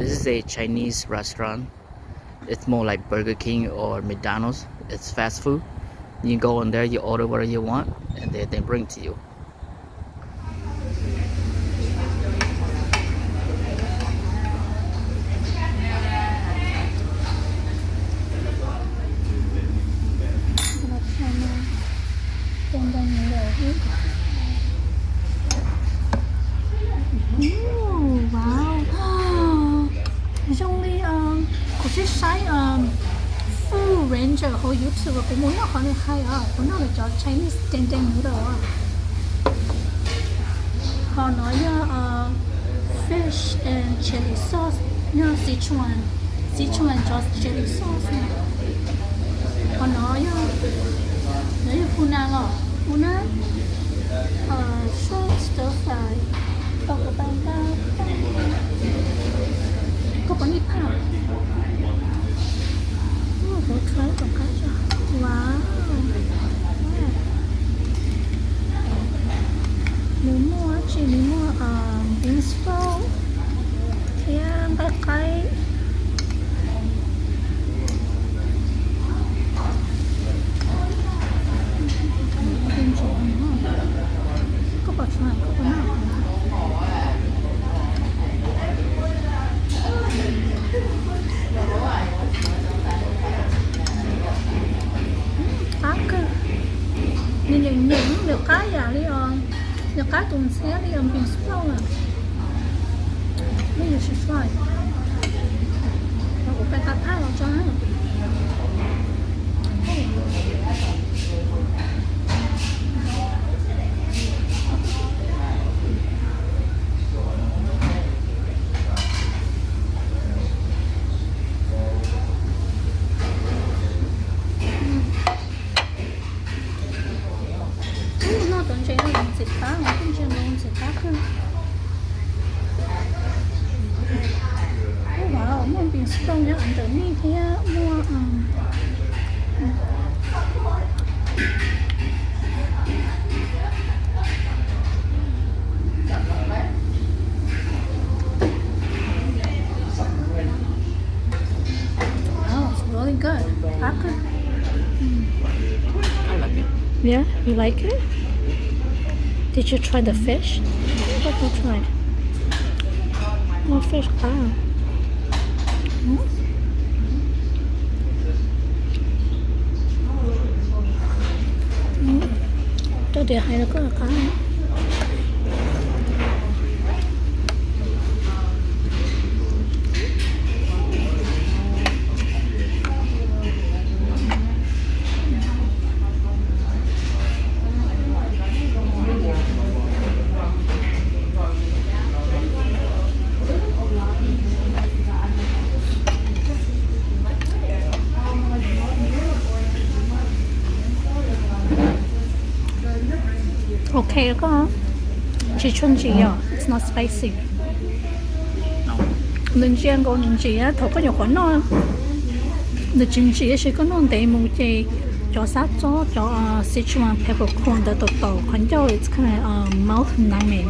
This is a Chinese restaurant. It's more like Burger King or McDonald's. It's fast food. You go in there, you order whatever you want, and then they bring to you. Wow. Zoo li kuv twb saib Food Ranger hauv YouTube, kuv mus noj qhov nws hais os, kuv noj lawv cov Chinese dandan noodle. Ho no yog fish and chili sauce, yog Sichuan, Sichuan cov chili sauce na. Ho no yog, no yog hu na los, hu na, shrimp stir fry, tau kuv tau nqa, koj puas nej phaj? Kuv try tom qab tso. Wow. Nws muaj tsis, nws muaj bean sprout thiab nqaij qaib. Koj pom tsuas koj pom no. Qab kawg. Nws nyeem nyeem nws qab yam li os, nws qab tus ntxhiab li os bean sprout na. Maybe you should try. Los kuv pais qab phaj los tso na. Noj cov ntses no ntxim qab, ntses no ntxim qab kawg. Wow, muaj bean sprout nyob ntawm nej thiab muaj. Oh, it's really good. Qab kawg. I like it. Yeah, you like it? Did you try the fish? What you try? Oh, fish qab. Cov tias hais los koj qab. Ok koj, tsis tshua ntsim yom, it's not spicy. Nws ntsia nkaus nws ntsim, thaum koj nyuam qhuav noj nws tsis ntsim, tab sis koj noj ntev mus ces cov xab txob, cov Sichuan peppercorn ntawd tau tau qhov ncauj, it's kind of mouth numbing.